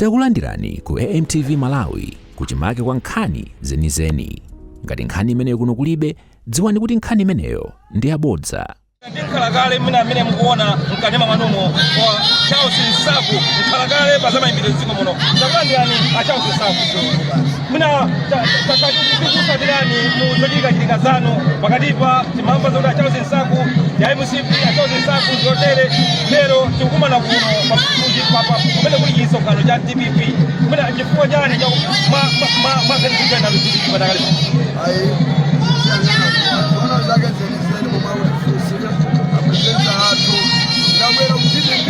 Takulandirani ku AMTV Malawi, kuchimake kwa nkhani zenizeni. Ngati nkhani imeneyo kuno kulibe, dziwani kuti nkhani imeneyo ndi yabodza. Ndi mkhalakale mmene amene mukuona mkanema mwanumo wa Charles Nsaku, mkhalakale pa zamayimbidwe dziko muno. Takulandirani a Charles Nsaku. Mwina tikusatirani mu zochitikachitika zanu pakatipa, timamva zakuti a Charles Nsaku ya MCP, a Charles Nsaku zotere. Lero tikukumana kuno kumene kuli chisonkhano cha DPP. Mwina chifukwa chani mwaganizira DPP patakali? Ayi, zoona zake zenizeni momwe akutifunsira apresenta athu, ndabwera ku DPP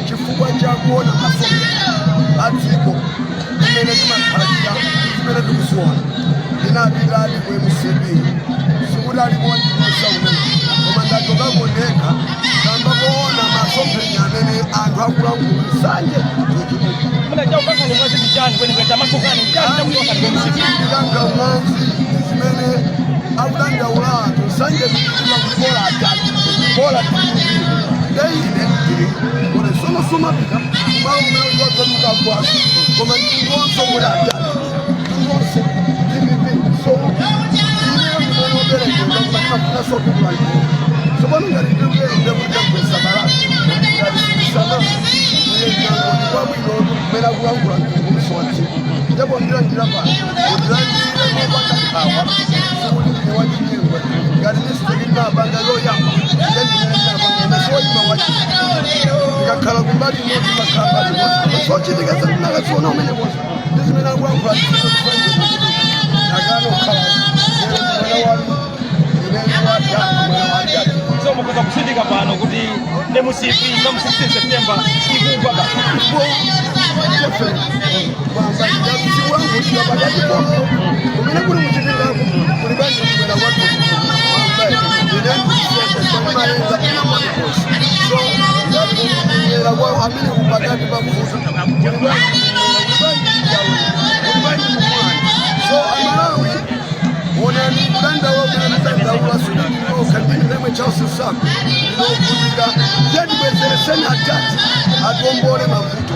chifukwa chakuona masomphenya a dziko imene timakhalira, zimene tikuziona. Ndinapitadi ku MCP, sikuti alipo ndinosa kumene, koma ndachokako ndekha kamba kuona masomphenya amene anthu akulankhula, nsanje zochitika. Mwina chakukankhani mwazi ndi chani kwenikweni? Tamasukani, chani chakukankhani ku MCP? Ndikanga mwanzi zimene akudandaula anthu, nsanje zikuchitika kuti bola atatu, bola DPP. Ndeine ndili kuti sono sumapita kumalo kumene uzazaduka kwaso, koma ndingonso kuti atatu, ndingonso DPP. So ineyo ndimene oberekedwa, koma ndimafuna sotukula ndino. Tsopano ngati ndikuyenda kuti ndagwesa balasi, ngati sindisama ngoti kwabwino kumene akulankhula mtunguso wa dziko, ndipo ndilandira pano, ndilandire mopanda nkhawa. Sikuti ndine wachinyengo. Ngati mistake ndinapanga yoyamba, nde ndimene ndinapanga ine soyima wachinyengo. Ndikakhala kumbali imodzi, makhala mbali imodzi. Zochitika zandinakaziona umene koza ndi zimene akulankhula dziko, akana okhala mwana wanu, inene wadani, mwana wadani. So mukhoza kusindika pano kuti MCP come 16 September ikugwa basi? Kwamba ndikulankhulira pakati pomwe kumene kuli muchipindako, kuli bwanji kubwera kwathu. Kwamba ine ndikumayenda paliponse, so ngati kumwera kwa amene kupakati pakufuta, kuli bwanji, kuli bwanji kuli bwanji mumwana. So Amalawi, onani kudandaula kumene kudandaula sudandinoka ndini lemwe Charles Nsaku ndinovutika. Tiyatibwezereseni atati atiwombole mavuto.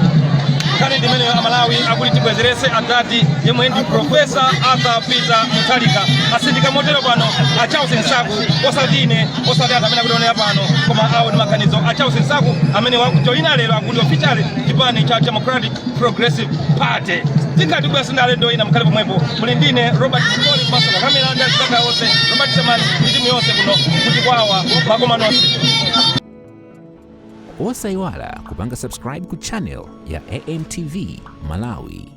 Nkhani ndimene Amalawi akuti tibwezerese adadi yemwe ndi Professor Arthur Peter Mutharika. Asindika motero pano a Charles Nsaku, osati ine, osati anthu amene akutionera pano, koma awo ndi maganizo a Charles Nsaku amene wakujoyina lero, akuti officially, chipani cha Democratic Progressive Party. Tikhati kubwera ndi alendo ina, mukhale pomwepo. Muli ndine Robert Mkoli, komanso kakamera ndi azitanga onse, Robert Semani ndi timu yonse kuno kuchikwawa. Makoma nonse. Osayiwala kupanga subscribe ku channel ya AMTV Malawi.